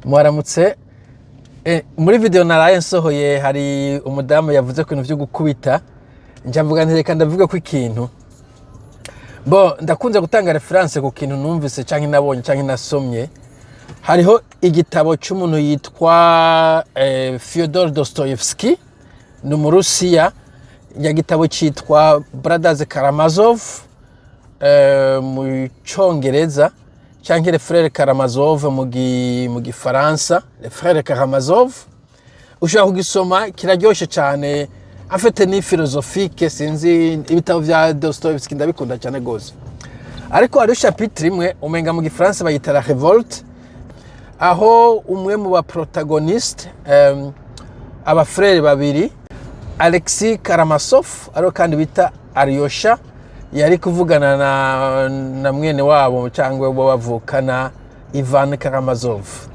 Mwaramutse. Muri video naraye nsohoye, hari umudamu yavuze ku bintu vyo gukubita. Nja mvuga nti reka ndavuga ko ikintu bo ndakunze gutanga référence ku kintu numvise canke nabonye canke nasomye. Hariho igitabo c'umuntu yitwa Fyodor Dostoevsky, ni Umurusiya. Nya gitabo citwa Brothers Karamazov mu Congereza, canke Les Frères Karamazov mu Gifaransa, Les Frères Karamazov. Ushobora kugisoma, kiraryoshe cyane. En fait, ni philosophique. Sinzi, ibitabo vya Dostoevsky ndabikunda cyane gose. Ariko hariho chapitre imwe, umenga mu Gifaransa bayita La Révolte, aho umwe mu ba protagoniste, abafrères babiri, Alexis Karamazov, ariho kandi bita Alyosha, yari kuvugana na mwene wabo cyangwa bo bavukana, Ivan Karamazov.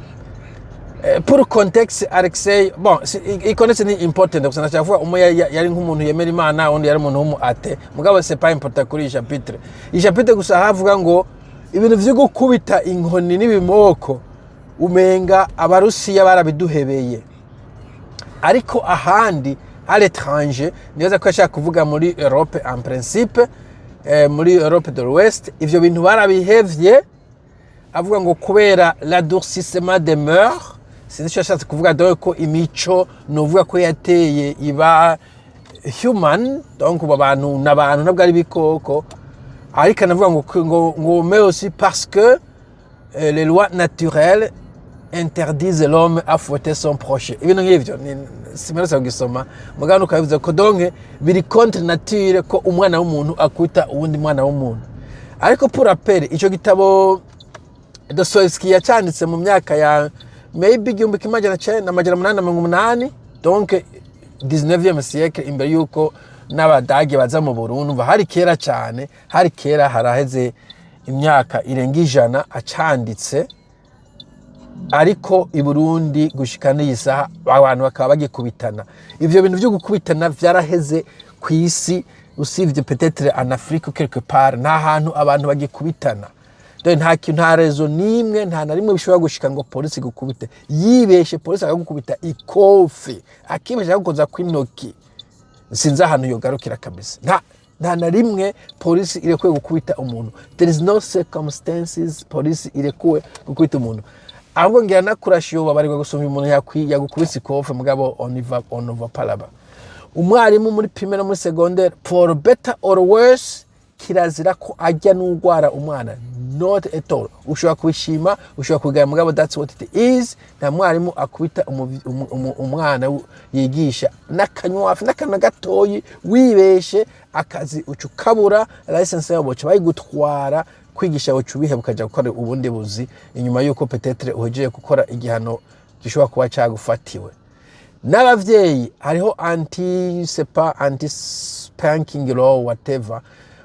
Pour contexte, Alexei, bon, i contexte ni important gusa. Ndashaka kuvuga umwe yari nk'umuntu yemera Imana, undi yari umuntu w'umu athée. Mugabo c'est pas important kuri iyi chapitre. Iyi chapitre gusa havuga ngo ibintu vyo gukubita inkoni n'ibimoko, umenga Abarusiya barabiduhebeye, ariko ahandi à l'étranger, nibaza ko yashaka kuvuga muri Europe en principe, muri Europe de l'Ouest, ivyo bintu barabihevye. Avuga ngo kubera l'adoucissement des mœurs. Sinzi icyo yashatse kuvuga, dore ko imico nuvuga ko yateye iba human, donc ubu abantu n'abantu, ntabwo ari ibikoko. Ariko anavuga ngo mais aussi parce que les lois naturelles interdisent l'homme à fouetter son proche, ibintu nk'ivyo. Simerutse kugisoma, mugabo nuko yabivuze ko donc biri contre nature ko umwana w'umuntu akuta uwundi mwana w'umuntu. Ariko pour rappel, ico gitabo Dostoevsky yacanditse mu myaka ya maybe 1980, donc 19e siècle, imbere yuko n'Abadage baza mu Burundi. Umva, hari kera cyane, hari kera, haraheze imyaka irenga 100 acanditse. Ariko i Burundi gushika n'iyi saha abantu bakaba bagikubitana. Ivyo bintu vyo gukubitana vyaraheze ku isi, usivye peut-être en Afrique quelque part. Nta hantu abantu bagikubitana. Dore nta kintu, nta raison n'imwe, nta na rimwe bishobora gushika ngo polisi igukubite. Yibeshe polisi akagukubita ikofi, akibeshe akagukoza kw'intoki, sinzi ahantu yogarukira kabisa. Nta na rimwe polisi irekuwe gukubita umuntu. There is no circumstances polisi irekuwe gukubita umuntu. Ahubwo ngira nakurasha iyo babarirwa gusumba umuntu yagukubise ikofe. Mugabo on va pas là-bas. Umwarimu muri primaire no muri secondaire, for better or worse, kirazira ko ajya n'ugwara umwana, not at all. Ushobora kubishima, ushobora kubigaya, mugabo that's what it is. Nta mwarimu akubita umwana yigisha n'akanywafi n'akantu gatoyi. Wibeshe, akazi uca ukabura, license yabo boca bayigutwara, kwigisha uca ubiheba, ukaja gukora ubundi buzi inyuma yuko peut-être uhejeje gukora igihano gishobora kuba cagufatiwe n'abavyeyi. Hariho anti sepa anti spanking law, whatever.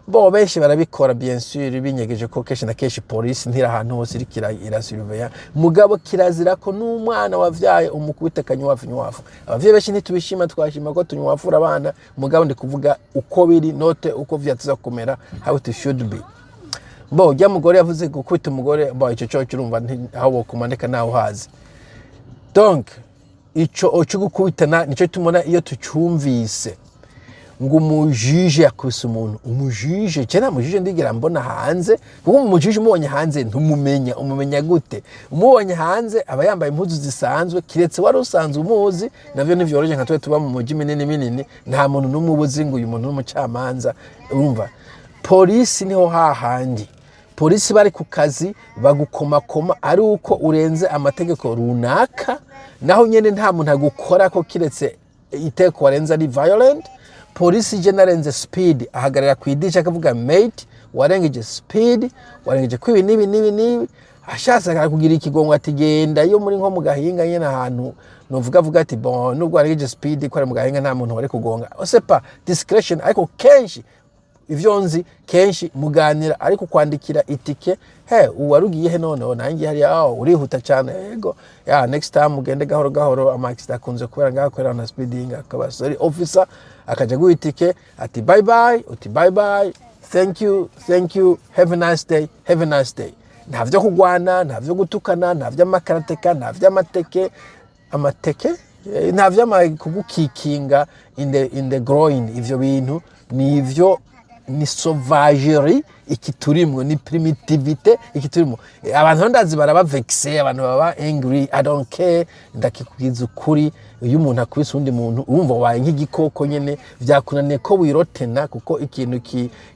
Bo benshi barabikora, bien sûr binyegeje, ko kenshi na kenshi polisi ntiri ahantu hose iriko irasurveya. Mugabo kirazira ko n'umwana wavyaye umukubita akanywafu nywafu. Abavyeyi benshi ntitubishima, twashima ko tunywafura abana. Mugabo ndi kuvuga uko biri, not uko vyatuza kumera, how it should be. Bo ujya mugore yavuze gukubita umugore, bo ico coco urumva aho bokumanika nawe uhazi. Donc ico cyo gukubitana nico tumona iyo tucumvise ngo umujije yakubise umuntu. Umujije, je nta mujije ndigira mbona hanze, kuko umujije umubonye hanze ntumumenya. Umumenya gute? Umubonye hanze aba yambaye impuzu zisanzwe, kiretse wari usanzwe umuzi. Navyo ntivyoroshe nka twe tuba mu mujyi minini minini. Nta muntu n'umwe uba uzi ngo uyu muntu n'umucamanza. Urumva, polisi niho hahandi polisi bari ku kazi bagukomakoma ari uko urenze amategeko runaka. Naho nyene nta muntu agukora ko kiretse iteko warenze ari violent. Polisi je narenze speed, ahagarara ku idirisha akavuga: "Mate, warengeje speed, warengeje ko ibi n'ibi n'ibi n'ibi." Ashatse akakugira ikigongo ati genda. Iyo muri nko mu Gahinga nyene, ahantu novuga avuga ati: "Bon, nubwo warengeje speed, ko ari mu Gahinga, nta muntu wari kugonga." C'est pas discretion. Ariko kenshi ivyo nzi, kenshi muganira ariko kwandikira itike: "He, uwarugiye he? Noneho nanjye hariya. Oh, urihuta cyane." "Yego ya, next time ugende gahoro gahoro, ama accident akunze kubera ngaho kubera na speeding." Akaba sorry officer, akaja guha itike ati: "Bye bye." Uti: "Bye bye, thank you, thank you, have a nice day, have a nice day." Nta vyo kugwana, nta vyo gutukana, nta vy'amakarateka, nta vy'amateke amateke, nta vy'ama kugukikinga in the groin. Ivyo bintu ni ivyo, ni sauvagerie iki turimwo, ni primitivité iki turimwo. Abantu ndazi baraba vexé, abantu baba angry. I don't care, ndakikubwiza ukuri. Iyo umuntu akubise uwundi muntu, urumva wabaye nk'igikoko nyene, vyakunaniye ko wirotena, kuko ikintu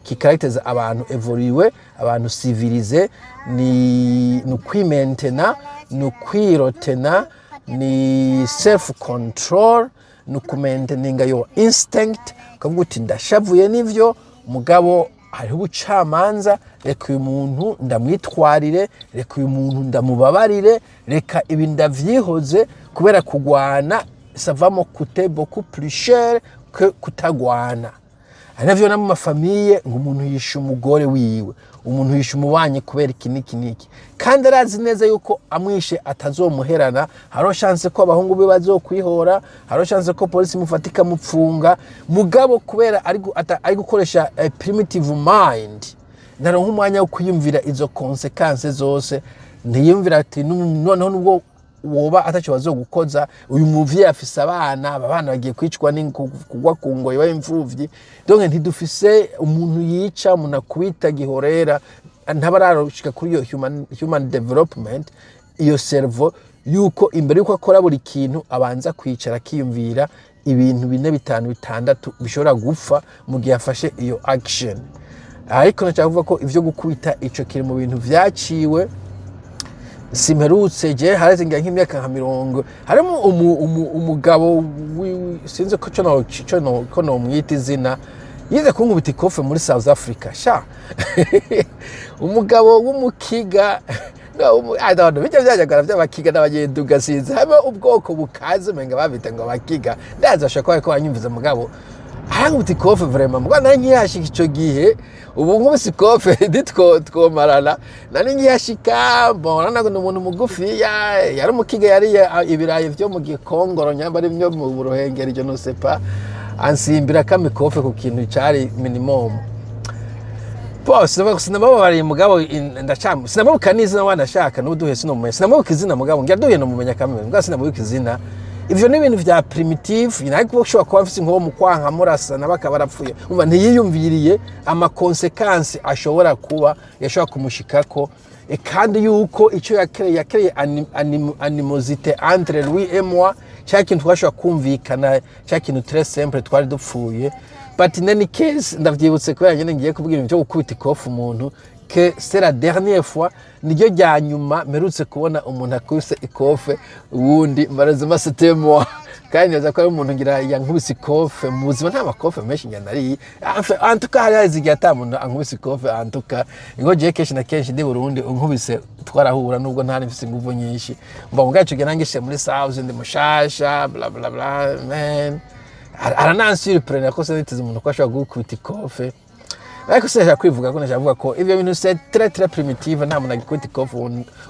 kikaracteriza abantu évolués, abantu civilisés, ni ukwimentena, ni ukwirotena, ni self control, ni ukumainteninga your instinct, ukavuga uti: "Ndashavuye n'ivyo, mugabo hariho ubucamanza. Reka uyu muntu ndamwitwarire, reka uyu muntu ndamubabarire, reka ibi ndavyihoze," kubera kugwana ça va me coûter beaucoup plus cher que kutagwana. Ari navyo no mu ma familles, ngo umuntu yishe umugore wiwe, umuntu yishe umubanyi kubera iki n'iki n'iki, kandi arazi neza yuko amwishe atazomuherana. Hariho chance ko abahungu be bazokwihora, hariho chance ko polisi imufata ikamupfunga, mugabo kubera ari gukoresha primitive mind, ntaronka umwanya wo kwiyumvira izo conséquences zose. Ntiyumvira ati: "Noneho nubwo woba ataco bazogukoza, uyu muvyeyi afise abana, aba bana bagiye kwicwa kugwa ku ngoyi b'imfuvyi." Donc ntidufise umuntu yica, umuntu akubita gihorera, ntaba ararushika kuri iyo human development, iyo cerveau yuko imbere yuko akora buri kintu abanza kwicara akiyumvira ibintu bine, bitanu, bitandatu bishobora gupfa mu gihe afashe iyo action. Ariko nashaka kuvuga ko ivyo gukubita, ico kiri mu bintu vyaciwe. Simperutse je, hareze ngira nk'imyaka nka 30, harimo umugabo sinzi ko co no ko nomwita izina, yize kunkubita ikofe muri South Africa sha, umugabo w'umukiga. No, I don't know, bijya byajagara by'abakiga n'abanyenduga, sinzi, harimo ubwoko bukaze umenga babita ngo abakiga. Ndazi bashobora kuba bariko banyumviza, mugabo arankubita ikofe vraiment. Mugabo nari nkihashika ico gihe, ubu nkubise ikofe ntitwo twomarana. Nari nkihashika, mbona ni umuntu mugufiya, yari umukiga, yariye ibirayi vyo mu Gikongoro, nyamba ari vyo mu Ruhengeri, je ne sais pas, ansimbira kamikofe ku kintu cari minimum. Bo sinababariye, mugabo sinamubuka n'izina. Wanashaka n'uduhe sinamumenya, sinamubuka izina, mugabo ngira duhe nomumenya kamwe, mugabo sinamubuka izina. Ivyo ni ibintu vya primitive. Ariko ushobora kuba mfise inkoho mu kwanka murasa nabo akaba arapfuye. Umva, ntiyiyumviriye ama conséquences ashobora kuba yashobora kumushikako. Kandi yuko ico yakereye animosité entre lui et moi, cya kintu twashobora kumvikana, cya kintu très simple twari dupfuye. But in any case, ndavyibutse kubera nyene ngiye kuvuga ibintu byo gukubita ikofu umuntu, que c'est la dernière fois, niryo rya nyuma mperutse kubona umuntu akubise ikofe uwundi. Malheureusement, c'était moi, kandi nibaza ko ari umuntu ngira yankubise ikofe. Mu buzima nta makofe menshi ngira nariye. Enfin, en tout cas, hari haheze igihe ata muntu ankubise ikofe. En tout cas, ngo jewe kenshi na kenshi ndi Burundi, unkubise twarahura, nubwo ntari mfise inguvu nyinshi. Mba mugabo ico gihe nangishe muri South, ndi mushasha, bla bla bla, man, aranansurprena ko siniteze umuntu ko ashobora gukubita ikofe. Ariko sinashaka kwivuga ko, nashaka kuvuga ko ivyo bintu c'est très très primitive. Nta muntu agikubita ikofe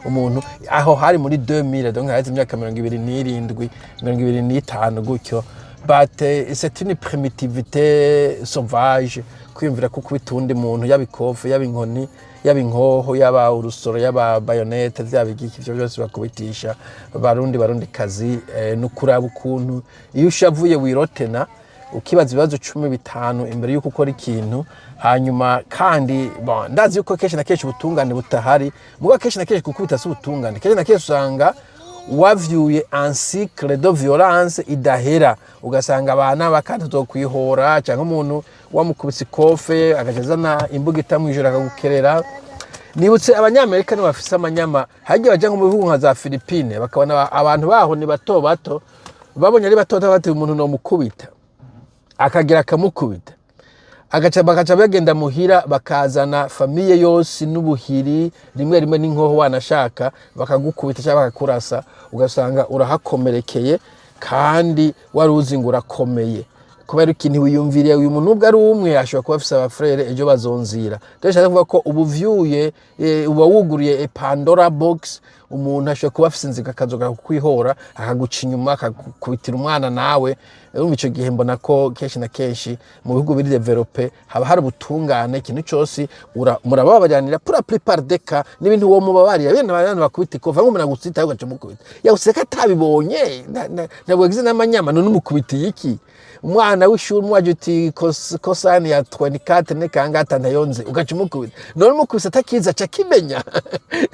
umuntu. Aho hari muri 2000, donc haheze imyaka 27, 25 gutyo. But c'est une primitivité sauvage kwiyumvira ko ukubita uwundi muntu, yaba ikofe, yaba inkoni, yaba inkoho, yaba urusoro, yaba bayonete, vyaba igiki, ivyo byose bakubitisha. Barundi, Barundi kazi, no kuraba ukuntu iyo ushavuye wirotena, ukibaza ibibazo 10, 5 imbere y'uko ukora ikintu. Hanyuma kandi, bon, ndazi yuko kenshi na kenshi ubutungane butahari, mugabo kenshi na kenshi gukubita si ubutungane. Kenshi na kenshi usanga wavyuye un cycle de violence idahera, ugasanga abana bakatuzokwihora, cyangwa umuntu wamukubise ikofe agaca azana imbugita mw'ijoro akagukerera. Nibutse Abanyamerika nibo bafise amanyama. Hagiye baja nko mu bihugu nka za Philippine, bakabona abantu baho ni bato bato, babonye ari bato bato, bati: "Umuntu nomukubita," akagira akamukubita, agaca bagaca bagenda muhira, bakazana famille yose n'ubuhiri, rimwe rimwe n'inkoho wanashaka, bakagukubita cyangwa bakakurasa, ugasanga urahakomerekeye kandi wari uzi ngo urakomeye. Kubera ikintu wiyumviriye: uyu muntu nubwo ari umwe, ashobora kuba afise aba frères, ejo bazonzira. Rero nshaka kuvuga ko ubu vyuye, uba wuguruye a Pandora box. Umuntu ashobora kuba afise inziga, akazoga kukwihora, akaguca inyuma, akakubitira umwana nawe. Urumva, ico gihe mbona ko kenshi na kenshi mu bihugu biri développés haba hari ubutungane. Ikintu cose murababaranira. Pour la plupart des cas, n'ibintu uwo mubabarira bene abantu bakubita ikofa, nk'umuntu agusita, ugaca umukubita, yaguseka atabibonye, ntabwo yagize n'amanyama. None umukubitiye iki? Umwana w'ishuri umwaje uti cosin ya 24 ne kangata ntayonze, ugaca umukubita. None umukubise atakizi, aca akimenya.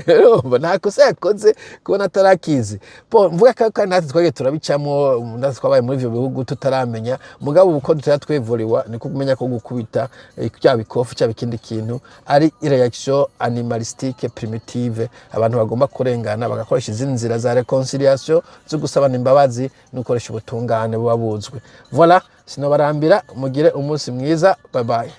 Urumva, nta kosa yakoze kubona atarakizi. Po mvuga ko kandi natwe twagiye turabicamo, natwe twabaye muri ivyo bihugu tutaramenya. Mugabo ubu ko tutari twevuriwa, niko kumenya ko gukubita, byaba ikofi cyaba ikindi kintu, ari réaction animalistique primitive. Abantu bagomba kurengana bagakoresha izindi nzira za réconciliation, zo gusabana imbabazi no gukoresha ubutungane buba buzwi. Voilà, sinobarambira. Mugire umunsi mwiza. Bye bye.